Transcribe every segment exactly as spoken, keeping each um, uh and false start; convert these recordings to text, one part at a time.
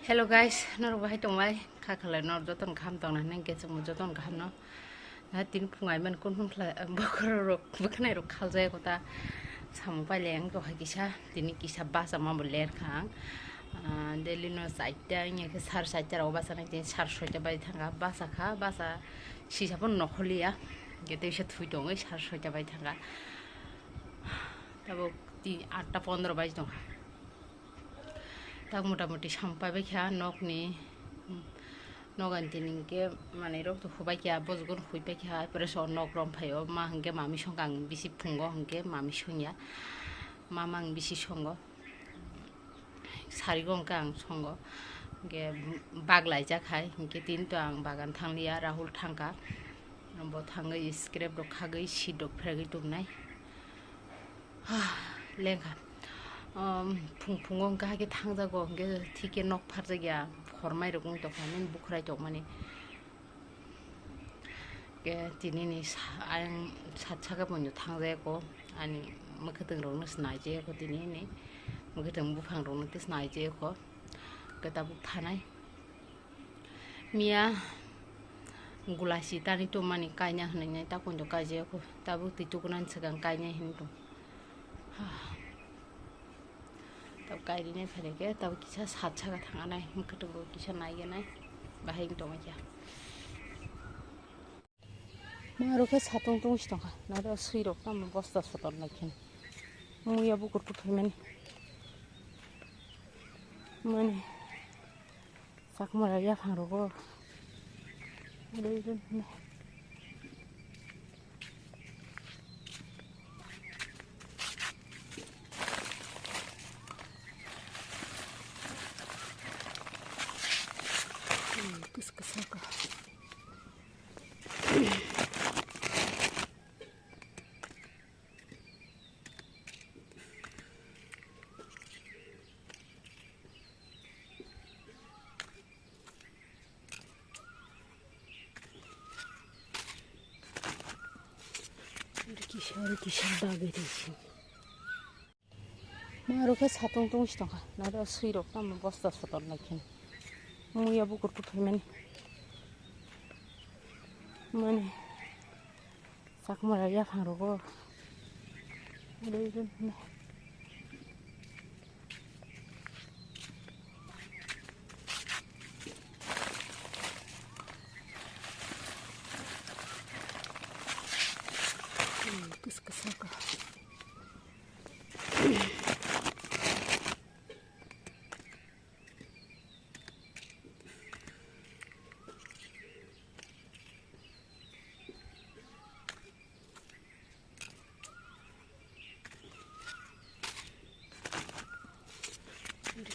Hello guys, norok bahai tongbai? Kha khalai norok jotono kaham tongna hinwi khe chwngbo jotono kaham no. Na tini phung ai man kun phung khlai, bokhorok rok bwkhnai rok khaljak kota samung pailai ang tongkha kisa, tini kisa basa ma bo ler kha ang. Ah, daily no chaita wngya khe sar chaita rok basa nai tini sar soita bai thanga basa kha, basa sisa phano nokhorliya. Hwnkhe tei kisa thui tongwi sar soita bai thanga. Tabuk tini atta pondro bai tongkha. Tak mota moti sampaibai kha nokni, nok ani tini hinkhe manwi rok to hubai kha, bojok no huipai kha, pore so nok rom phaio, ma hinkhe mami songkha ang bisi phungo hinkhe mami songya, mama ang bisi songo, sarigo hinkhe ang songo, hinkhe bak laijak hai, hinkhe tini to ang bagan thangliya, Rahul thangkha, bo thangwi scrap rok khagwi seat rok phergwi tubunai. Lengkha. Um, phung phungo hwnkhe hakhe thangjago, hwnkhe thikhe nok pharjakya, khormai rok wng tongkha, nini bukhrai tongmani. Hwnkhe tinini sa-, ayang sat saka boino thangjago, ani mwkhwtwng rokno se naijago, tinini mwkhwtwng buphang rokno tei se naijago, hwnkhe tabuk thanai. Miya gulasi tani tongmani kaina hinwi nai, ta kondo kaijaya kho, tabuk twi tukunani swkang kainai hinwi tong. Tabuk kairinai phaikhe tabuk kisa sat saka thanganai, mwkhwtwng bo kisa naigenai, bahai wng tongmani khe. Ma rok khe satung tung si tongkha, naro swi rok tamo bosta soton lai khe. Muya bukur tu phaimani. Mani. Chakmara yaphang rogo. Kus kus ka. Kisa, kisa bagwi tongsi. Ma rok khe satung tung si tongkha. Naro swi rok tamo bosta soton lai khe. Muya bukur tu phaimani. Mani. Chakmara yaphang rogo. Kus kus ka.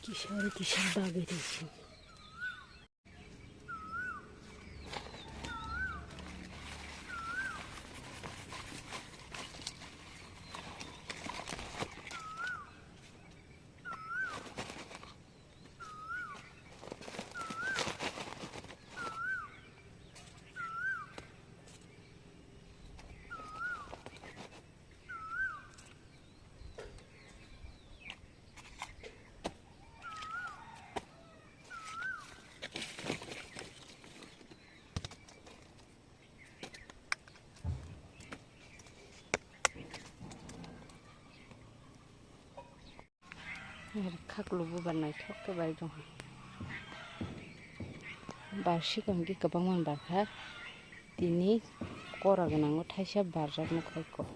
Kisa, kisa bagwi tongsi. Khaklo bubar naithok khe bai tongkha. Bar sikon khe kwbangma barkha. Tini kora gwnango thaisa barjak nukha eko.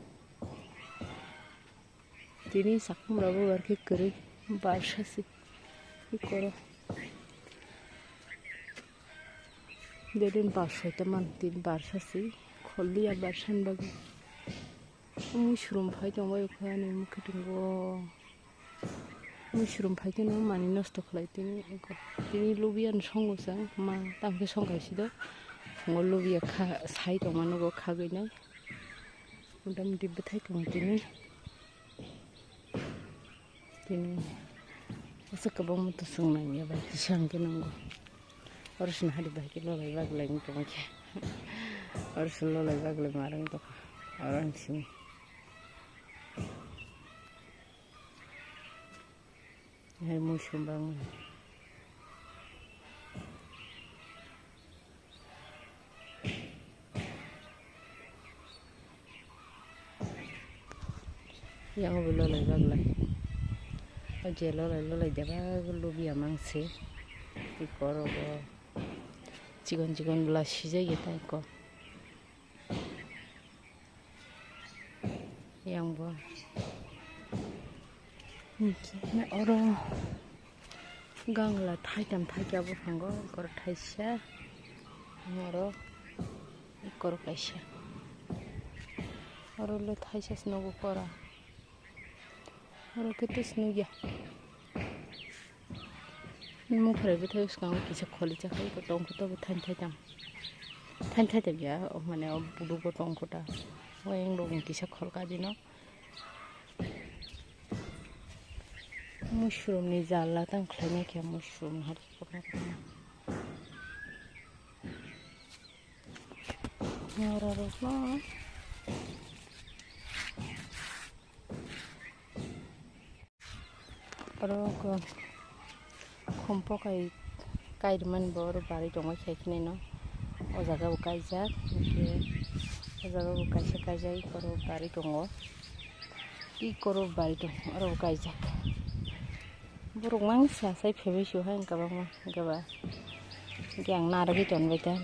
Tini sakhumrabo barkhe kwrwi barsa se. Ikoro. Dedin barsa tongmani tini barsa se. Kholiya barsani bagwi. Muisrum phai tongbai kha ani mwkhwtwng o. Muisrum phai kheno mani nosto khlai tini. Tini lubiya ni songo chwng ma tamkhe songkha sido. Phungo lubiya kha sai tongma nugo khagwi nai. Motamoti bwthai tongo tini. Tini aswk kwbangma to chwng nangya bai kisa hwnkhe nungo. Oro sini hari bai khe lolai baglai wng tongma khe. Oro sini lolai baglai ma rwng tongkha. Oro ang sini. Hai muisum bangma. Yang bo lolai baglai. O je lolai lolai deba lubia mangsi. Ikoro bo. Chikon chikon bwla sijak ya tai ko. Yang bo. Oro gangla thaitam thaikya buphango, oro thaisa, oro oro kaisa. Oro le thaisa se nogo kora. Oro khe tus nugya. Mung phwrai bwthai bwskango kisa kholi chakhai tongkha tobo thain thaitam. Thain thaitam ya, o mane o buduk bo tongkha ta. O eng rok kisa khol ka bino. Mushroom ni jala tang khlaina khe mushroom har kokna kokna. Oro rok no. Oro ko khumpo kai, kai rwmani bo oro bari tongo khe khini no. O jaga bo kaijak, hwnkhe o jaga bo kaisa kaijak, oro bari tongo. Ikoro bari tongo, oro bo kaijak. Borok mangsa sai phaibai se hai kwbangma hwnkhe ba. Hwnkhe ang narwgwi tonbaikha.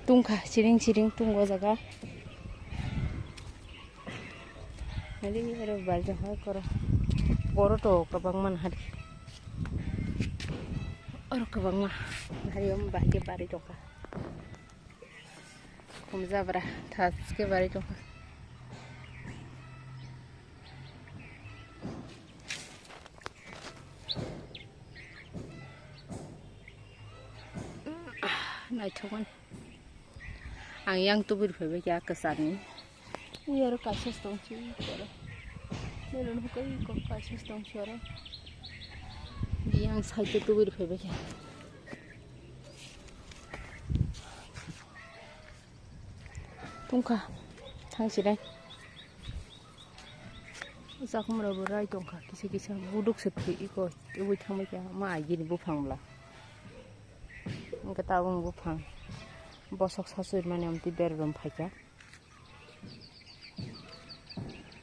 Tungkha, siring siring tung o jaga. Nari oro bari tongkha koro. Boro to kwbangma nahari. Oro kwbangma nahari om bahai khe bari tongkha. Khumjabra thaske bari tongkha. Naithokmani. Ang yang tubui rwphaibai kha kwcharni. Ui aro kaisa se tongsi ui aro. Belon hukai iko kaisa se tongsi aro. Yang side o tubui rwphaibai kha. Tungkha, thangsinai. Chakhumra bo rai tongkha, kisa kisa buduk se thwi iko, tubui thangbai kha, ma agini buphang bwla. Hwnkhe tabuk buphang bosok sasui mani amtwi berajom phaikha.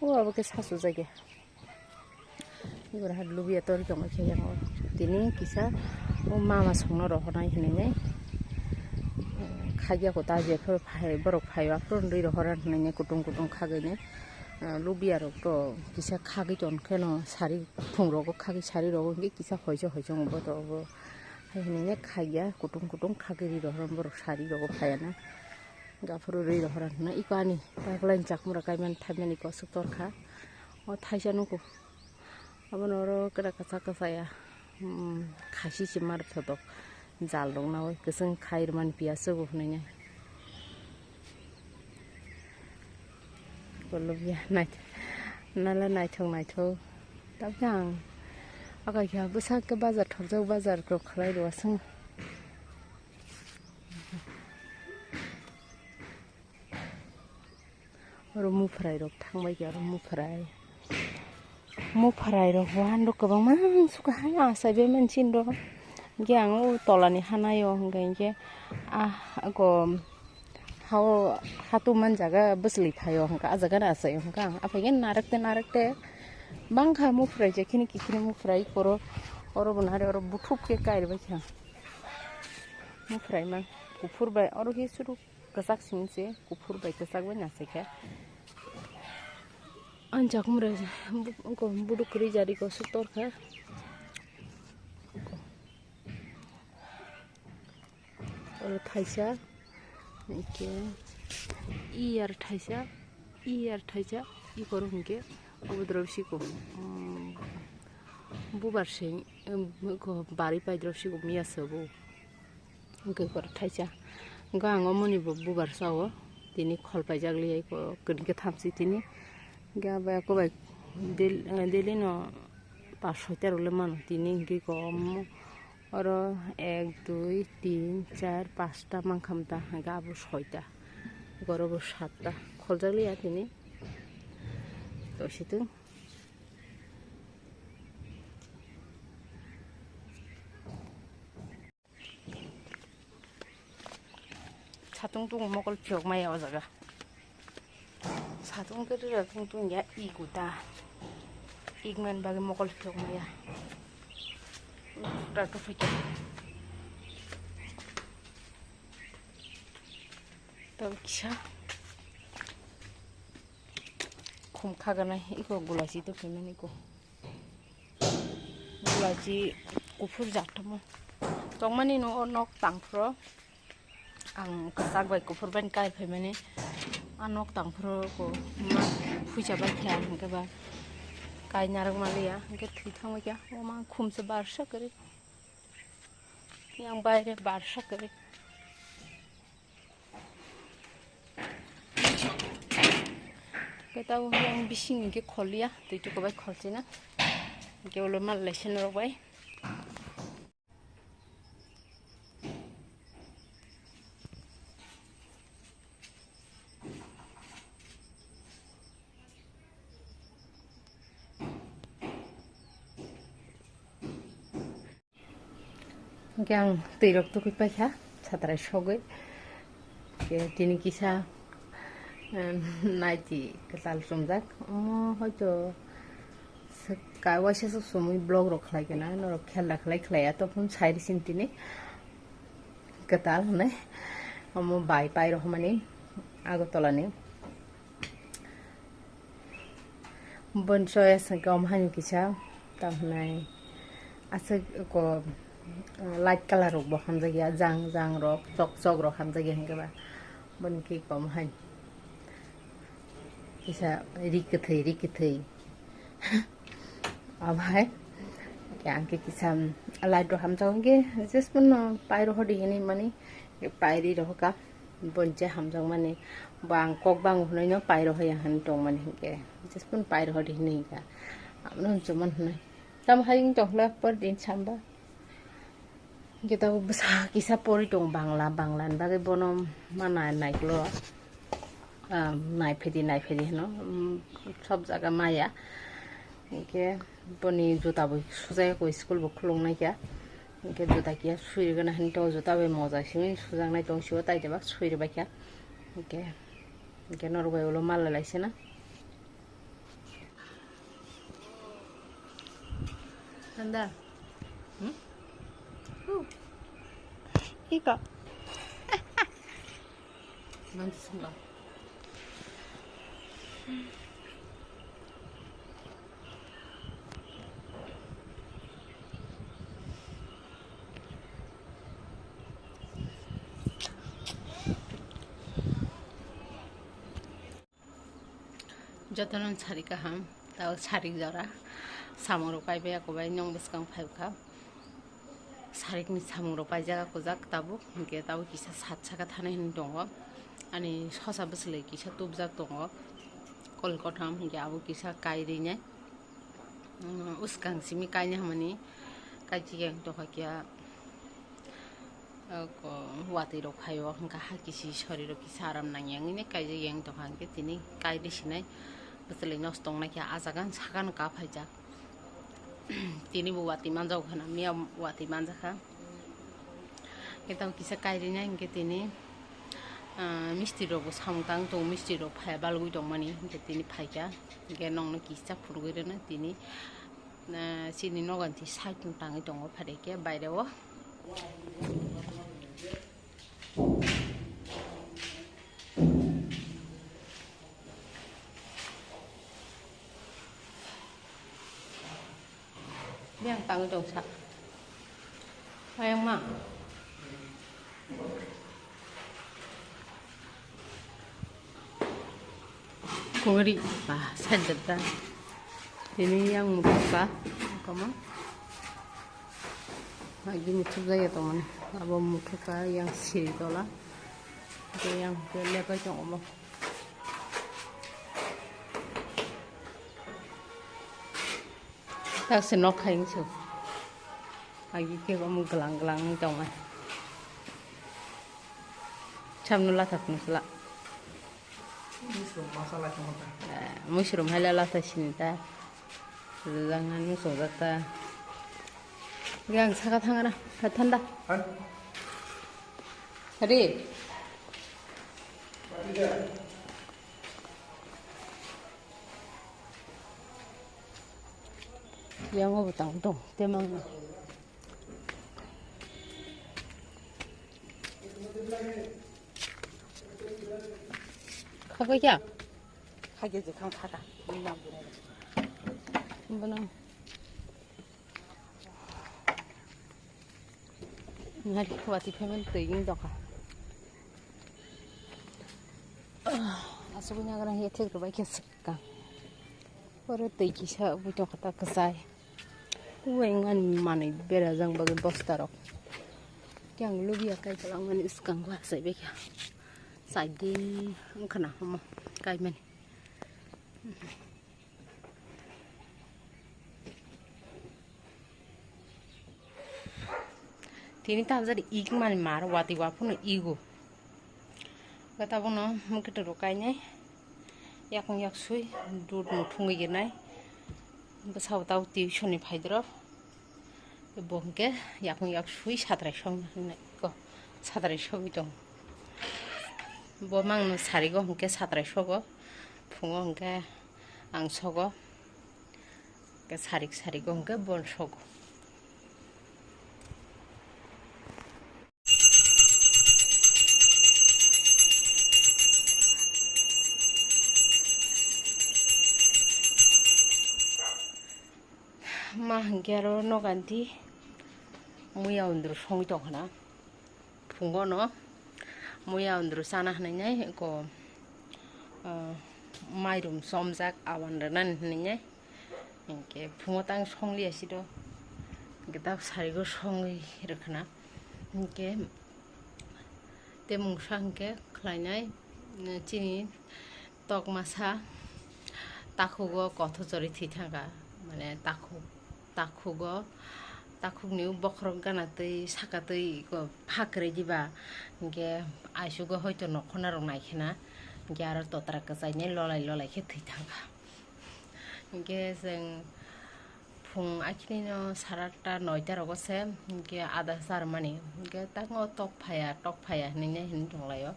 O abo khe sasujak ya. Ibora hai lubiya tori tongma khe yang o. Tini kisa o mama songno rohornai hinui nai. Khagya kota je phuru phai, borok phai aphuru rwi rohor hinui nai kutung kutung khagwi nai. Lubiya rok to kisa khagwi ton kheno sari khung rogo khagwi sari rogo hwnkhe kisa hoicho hoicho wng bo to obo. Hai hinui nai khagya kutung kutung khagwi rwi rohor borok sari rogo phaiya na. Gaphuru rwi rohor hinui nai iko ani taklai chakhumra kaimani thaimani kosok torkha. O thaisa nugo. Abono oro kera kwchak kwchaya, um, khasi se mar thotok jal rok naui kwchwng khai rwmani piyaj se bo hwnwi nai. Kolobya nai-, nala naithok naithok. Tabukhe ang akai khe bwsakhe bazar thokjak, bazar rok khlai rw aswk. Oro muphrai rok thangbai khe oro muphrai. Muphrai rok bo hano kwbangma sukha hai asai bai mansini rok. Hwnkhe ang o tolani hanaio hwnkhe hwnkhe ah go hao hatu man jaga bwchwlwi phaio hwnkhe ah jaga no achaio hwnkhe ang aphai khe narwk te narwk te bangkha muphrai je khini kikhini muphrai koro oro bo nari oro buthup khe kairwbaikha. Muphrai man kuphur bai oro khe suru. Kwchak simi se kuphur bai kwchak bai naisai khe. Ang chakhumra bu-, ko buduk kwrwi jari ko suk tor kha. Oro thaisa, hwnkhe iyar thaisa, iyar thaisa, ikoro hwnkhe obodrop siko, um, bubar se, um, ko bari paidrop siko miya sabo. Hwnkhe kor thaisa. Hwnkhe ang omoni bo bubar sao. Tini khol paijak liya iko kwrwi kwtham si tini. Hwnkhe abo eko bai del-, eh, daily no pas soita rok le mano. Tini hwnkhe ko omo oro ek, dui, tin, char, pasta mankha mta. Hwnkhe abo soita. Oro bo satta. Kholjak liya tini. Tosi tong. Satung tung mokol phiyok maya o jaga. Tungke rira tungtung ya igu ta. Igman bagi mokol fiok maya. Ratu fikir. Tau kisa. Khum khaganai iko gulachi to phaimani iko. Gulachi kuphur jaktamo. Tongmani no nok tangphro. Ang kwchak bai kuphur bai kai phaimani. A nok tangphro ko ma phuisa bai kha hwnkhe ba kai narwk maliya hwnkhe thwi thangbai kha. O ma khumsa barsa kwrwi. Yang baire barsa kwrwi. Khe tabuk yang bising hinkhe kholiya, twi tuku bai kholchina. Hinkhe ulo mal laisina rok bai. Hwnkhe ang twi rok tugui paikha, satrai sogwi. Hwnkhe tini kisa, em, naiti kwtal chumjak. Omo hoito swk-, ka-, waisa swk sumui vlog rok khlai khe na, norok khela khlai khlai ya, topun sai ri sini tini kwtal hwnwi. Omo bai pai rok mani Agartala ni. Boni choice hwnkhe omo haino kisa, tamo hwnai aswk ko, light colour rok bo hamjakya, jang jang rok, chok chok rok hamjakya hwnkhe ba. Boni cake bo omo haino kisa ri kwthwi, ri kwthwi. Omo hai ang khe kisa light rok hamjak hwnkhe just bono pai rw hwdi hinwi mani pai ri rw ka. Boni je hamjakmani, bo ang kok bango hwnwi no pai rohoi ya hwnwi tongmani hinkhe, just phano pai rohor di hwnwi hinkha, abono hwnchukmani hwnwi. Tamo hai wng tongkha por din samba. Hinkhe tabuk bwsa kisa pori tongo Bangla, Bangla ni bagwi bono ma nai-, naikolo, ah, naiphedi, naiphedi hwno, um, sob jaga maya. Hinkhe boni juta bo sujaya koi, school bo khulung naikha. Hinkhe juta kiya sui rwgana hinwi tongo, juta bai moja simi sujaknai tong sio, tai tebak sui rwbaikha. Hinkhe, hinkhe norok bai ulo mal laisina. Nanda. Hmm? Iko. Nang sungla. Jotono sarik kaham, tao sarik jora. Samung rok pai bai, ako bai nong bwskang phai kha. Sarik ni samung rok paijak, ako jak tabuk, hinkhe tabuk kisa sat saka thani hinwi tongo. Ani sosa bwswlwi kisa tubjak tongo. Kol kothom hinkhe abo kisa kai rinai. Umm, uskang simi kaina hamani kaijak yang tongkha kiya, oko watwi rok phaio, hwnkha ha kisi sori rok kisa aram nangya wngwi kaijak yang tongkha, hwnkhe tini kaidi sinai bwchwlwi nosto wngnai khe ah jaga sakano ka phaijak. Tini bo watwi manjak khana, miya watwi manjakha. Khe tamo kisa kairinai hinkhe tini, ah, misti rok bo samung tang tongo, misti rok phaiya balgwi tongmani hinkhe tini phaikha. Hinkhe nokno kisa phunugwi rwna tini, ah, chini nogo ni side no tangwi tongo phaikhe baire o. Biyang tangwi tong sa. Ayang ma. Kogri ba sandal ta. Tini yang muthuk ka. Kama. Agi muthuk jaya tongmani. Abo muthuk ka yang siri tola. Yang lepai tong omo. Tak se nok hai wngsu. Agi khe omo glang glang wng tongma. Samno latha phunukla. Mushroom masala tongma ta. Eh, mushroom hai la latha sini ta. Rwjaknani muchungjak ta. Yang saka thangana, thanda. Hai. Hari. Patida. Yang o bwtang dong, temang. Khagwi kya? Khagwi je khang khata. Bono. Nari khwati phaimani twi wng tongkha. Asugwi nagra hiya thik rwbai khe swkang. Oro twi kisa bui tongkha ta kwchai. Uaingmani manwi berajak bagwi bosta rok. Khe ang lubia kai kwlangmani swkango achaibaikha. Chai din wngkhana omo kaimani. Tini tamjani ik mani mar wati waphano igo. Gata bono mukitoro kainai. Yakung yaksui dud muthungwi gwnai. Bwsao tao tuition ni phaidoro. Bo hwnkhe yakung yaksui satrai song hinwi ko satrai sogwi tong. Bo mangno sarigo hwnkhe satrai sogo. Phungo hwnkhe ang sogo. Hwnkhe sarik sarigo hwnkhe bo sogo. Ma hwnkhe aro noganti muya undru songwi tongkhana. Phungo no muya undru chana hwnwi nai ko, ah, mairum chomjak awan rwnani hwnwi nai. Hinkhe phungo tang songliya siro. Hinkhe tak sarigo songwi rwkhana. Hinkhe te mungsa hinkhe khlainai, chini tok masa takhugo kotho chori thwi thangkha. Mane takhuk, takhugo, takhukni bokhorok gana twi saka twi ko pha kwrwi diba. Hinkhe aisugo hoito nokhorna rok naikhena. Hinkhe aro totra kwchainai lolai lolai khe thwi thangkha. Hinkhe chwng phung akhini no sara atta noita rogo se, hinkhe ada charmani. Hinkhe tamo tok phaiya, tok phaiya hinwi nai hinwi tonglaio.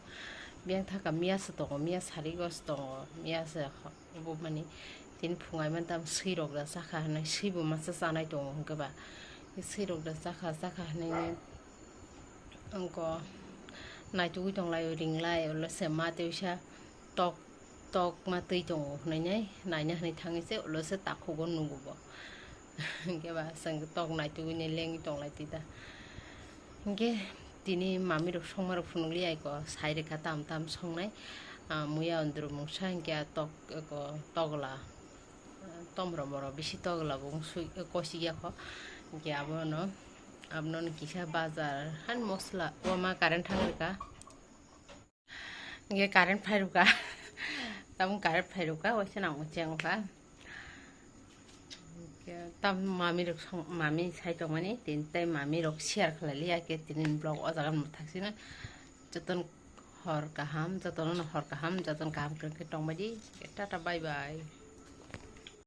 Biyang thaka miya se tongo, miya sarigo se tongo, miya se bo mani tini phung ai mani tamo swi rok da chakha hinwi, swi bo masa chanai tongo hinkhe ba. Swi rok da chakha, chakha hinwi nai wngko naitugwi tonglaio, ringlai, ulo se ma tei uisa tok tok ma twi tongo hwnwi nai naina hwnwi thangwi se ulo se takhugo nugo bo. Hinkhe ba chwng tok naitugwi nai lengwi tonglai twi da. Hinkhe tini mami rok songma rok phunukliya aiko sai rwkha tam tam songnai. Ah, muya undru mungsa hinkhe ah tok eko togla. Tomro moro bisi togla bo wngsui kosi ya kho. Hinkhe abono, abono kisa bazar han mosla o ma current thang rwkha. Hinkhe current phai rwkha. Tabuk current phai rwkha, waisa nang cheng kha. Hinkhe tam mami rok song, mami sai tongmani, tini tai mami rok share khlai liya khe tini vlog o jaga mwthak sino. Jotono hor kaham, jotono hor kaham, jotono kaham kwrwng khe tongbai di. Tata bye bye.